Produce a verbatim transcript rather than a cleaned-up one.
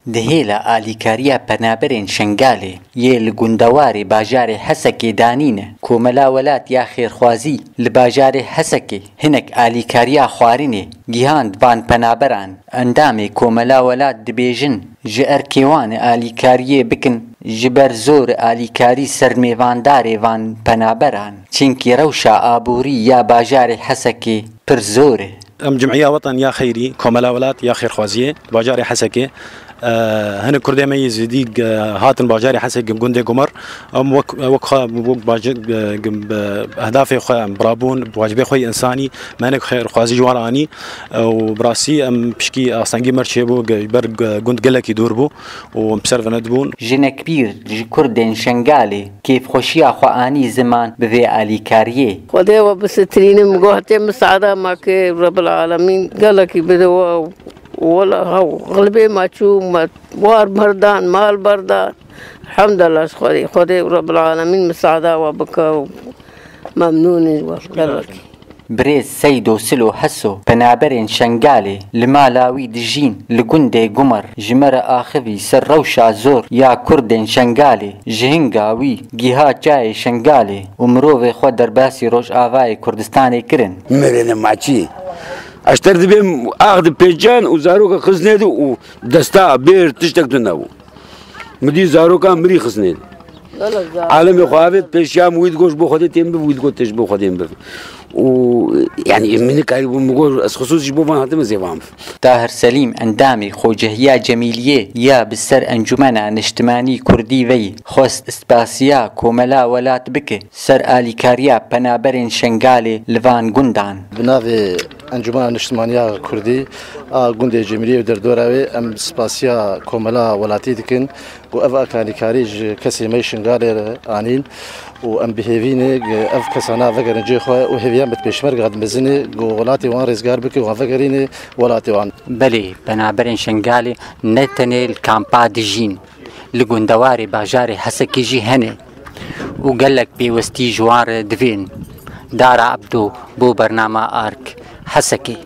Di hêla alîkariya penaberên Şengalê yê li gundewarê bajarê Hesekê danîne, Komela Welat ya Xêrxwazî li bajarê Hesekê hinek alîkariya xwarinê gihand van penaberan. Endamê Komela Welat dibêjin, ji erkê wan e alîkariyê bikin, ji ber zor e alîkarî ser mêvandarê van penaberan, çimkî rewşa aborî ya bajarê Hesekê pir zor e. Em Cim'iya Weten ya Xeyrî, Komela Welat ya Xêrxwaziyê, bajarê Hesekê, e, hinek kurdê me yê zêdî, e, hatin bajarê Hesekê, gundê Gumer. Em wek, wek xwe, wek baje-, e, gim-, e, ehdafê xwe, em birabûn, bi wacibê xwe yê însanî, me hinek xêrxwazî ji wan re anî, e, û bi rastî em pişkî astengî me re çêbû, ge-, ber, ge-, gund gelekî dûr bû û em bi ser ve nedibûn. Jinek pîr ji kurdên Şengalê kêfxweşiya xwe anî ziman bi vê alîkariyê. Xwedê we bisitirînim, gohtê misada ma ke Rebbil Alemîn gelekî bide we. Wela hew xilbê ma çû, ma war berdan, mal berdan. Elhamdulillah, Xwedê, Xwedê Rebbil Alemîn misada we bike û memnûnî we gelekî. Birêz Seydo Silo Heso, penaberên Şengalê li mala wî dijîn li gundê Gumer, ji me re axivî ser rewşa zor ya kurdên Şengalê. Ji hinga wî giha çayê Şengalê û mirovê xwe derbasî Rojavayê Kurdistanê kirin. Mirine maçî. Eşter dibêm ax di pêçan û zaroka xizne di û desta bêr tiştek tune bû. Min dî zaroka mirî xizne di. Alemê xwe avêt pêşiya min, wî digot ji bo Xwedê têm biv, wî digot tê ji bo Xwedê biv. Û, yani, min nikarî bû, min got, ez xisûsî ji bo van hatime zêvan biv. Tahir Selîm, endamê Xocehîya Cemîliyê ya bi ser Encûmena Niştimanî Kurdî ve yî, xwest spasiya Komela Welat bike ser alîkariya penaberên Şengalê li van gundan. Bi navê Encûmena Niştimaniya Kurdî a gundê Cemîliyê û derdora wê, em spasiya Komela Welatî dikin. Ku ev alîkarî ji kesê me yê Şingalê re anîn û em bi hêvî ne ku ev kesana vegerin cihê xwe û hêviyan bi pêşmerga dimezinê ku welatê wan rêzgar bike û wan vegerîne welatê wan. Belê, penaberên Şingalê ne tenê li kampa dijîn, li gundewarê bajarê Hesekê jî hene û gelek pêwestî ji wan re divên. Dara Ebdo bo bernama Ark, Hesekê.